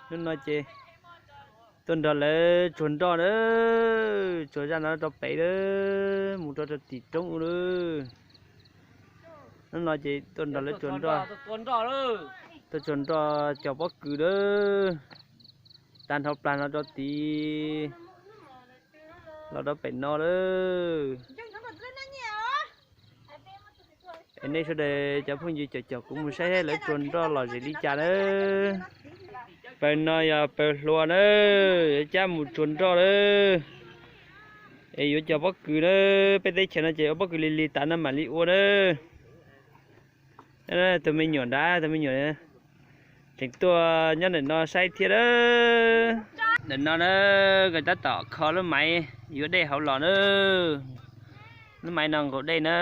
Hnub no ces tuaj nrog lawv tsuag nroj na, tsuag zaj no rau pem lawm, mus rau rau tim roob ub lawm. Hnub no ces tuaj nrog lawv tsuag nroj, tuaj tsuag nroj cog pob kws lawm. Tag nrho plag no rau tid, los rau pem no lawm. Es nej sawv daws cov phooj ywg cov caum kuv mus saib lawv tsuag nroj lom zem li cas na. Pawg no yog pawg hluas na, yuav cab mus tsuag nroj na. Es yuav cog pob kws na, peb teb chaws no ces ua pob kws lig lig tas no mam li ua na. Tus me nyuam nrad, tus me nyuam tseem tuaj nyob ntawm no saib thiab na. Ntawm no na, nkawd tab tom kho lub maiv yuav dej hauv los na. Lub maiv no nqus dej na.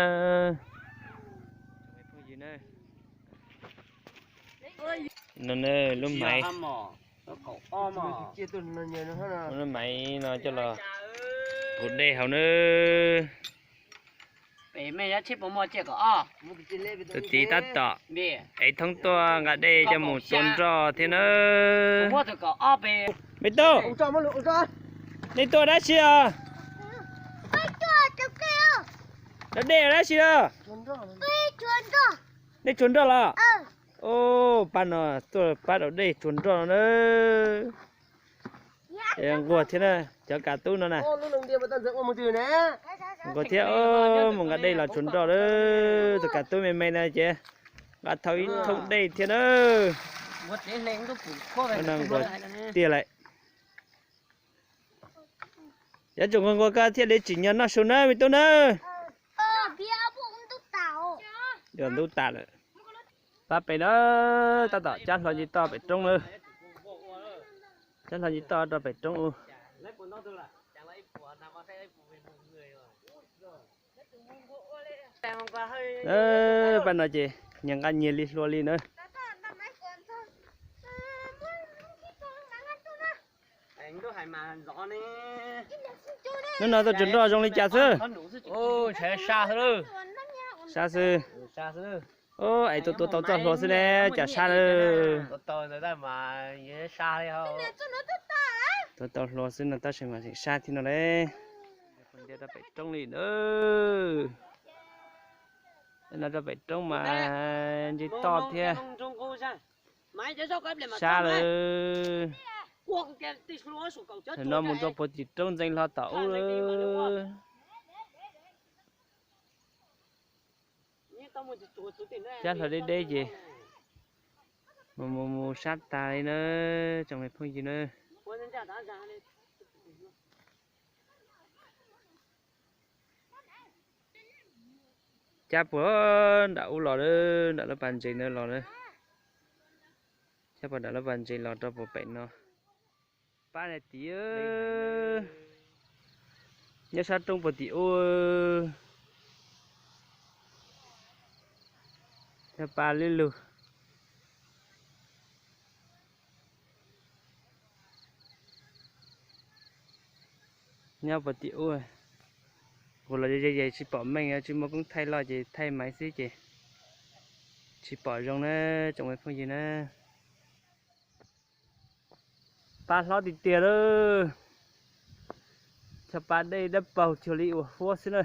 No lub maiv, lub maiv no coj los nqus dej hauv na. Tus txiv tab tom ev thoob tuaj nqa dej coj mus tua nroj thiab na. Me tub, nej tuaj dab tsi os? Rau dej dab tsi los? Nej tsuag nroj los? Pab no tuaj pab rau dej tsuag nroj no na. Nquag thiab na, cov kav tub no na. Nquag thiab, mus nqa dej los tsuag nroj na. Tus kav tub me me no ces nqa tau ib thoob dej thiab na. No nquag tiag lawm. Yuav tsum nquag nquag koj thiaj li tsim nyog noj su na me tub na. Yuav ntub tas lawm. Pab pem na, tab tom cab hlo nce toj pem roob na. Cab hlo nce toj rau pem roob ub. Pab no ces nyias nqa nyias li hlua li na. Hnub no tuaj tsuag nroj zoo li cas xwb? Sab xwb. Es tuaj tua tau txoj hlua xwb ne, cas sab na. Tua tau hlua xwb no tab sis mas tseem sab thiab no le. Rau pem roob li na. No rau pem roob mas nce toj thiab. Sab lawm. Thaum no mus rau puag tim roob ntxeev hlo tom ub. Cab hlo deb deb ces mus mus mus sab tas li na, tsoom me phooj ywg na. Cab puag nram ub los, nram lub pas ntses na los na. Cab puag nram lub pas ntses los rau puag pem no. Pab niam txiv nyob sab roob puag tim ub, yog pab lwb lug. Nyob puag tim ub, hu los ze ze tsis pom meej, tsis muaj koob thaij loj ces thaij maiv xwb ces tsis pom zoo na, tsoom me phooj ywg na. Pab hlob tiag tiag lawm, cov pab dej dawb paug cuag li uas huab xwb na.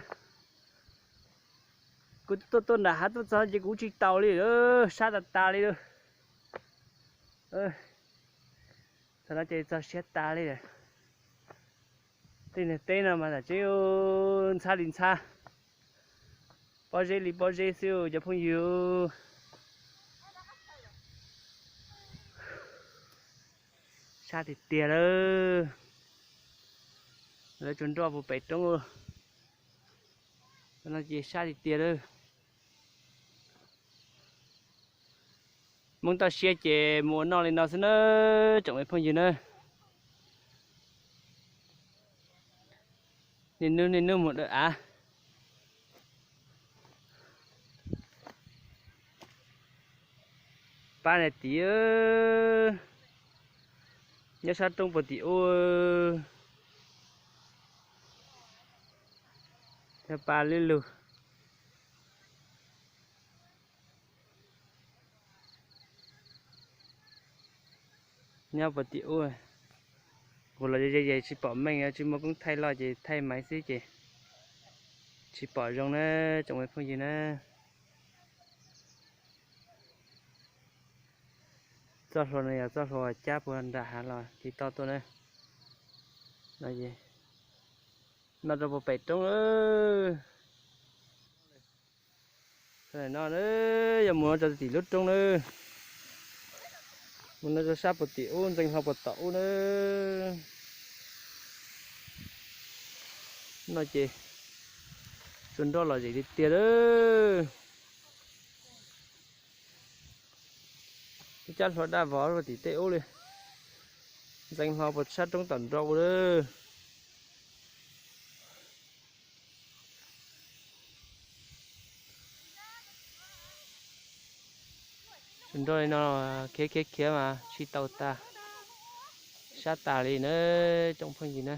Kuv tuaj tuaj nram hav tuaj txog ces kuv tsis taus li, sab tas tas li lawm. Txog no ces txog siab tas li. Tej niag teb no mas tam tseeb ntxhab li ntxhab, pob zeb li pob zeb xwb cov phooj ywg. Sab tiag tiag lawm. Lawv tsuas nroj puag pem roob. No ces sab tiag tiag lawm. Hmoob toj siab ces mus ua noj li no xwb na, tsoom me phooj ywg na. Niaj hnub niaj hnub mus dawm av. Pab niam txiv nyob sab roob puag tim ub, yog pab lwb lug. Nyob puag tim ub, kuv los ze ze tsis pom meej, tsis muaj koob thaij loj ces thaij maiv xwb ces tsis pom zoo na tsoom phooj ywg na. Txoj hlua no yog txoj hlua cab puag nram hav los tiv toj tuaj na. No rau puag pem roob lawm. No yog mus no rau tim lub roob na. Mus no rau sab puag tim ub, ntxeev hlo puag tom ub na. No ces tsuas nroj lom zem tiag tiag lawm. Ib cab hlua daj vov rau tim tej ub li. Ntxeev hlo puag sab roob tom nroj ua lawm. Tsuas nroj li no, khiav khiav khiav mas tsis tau tas, sab tas li na tsoom phooj ywg na.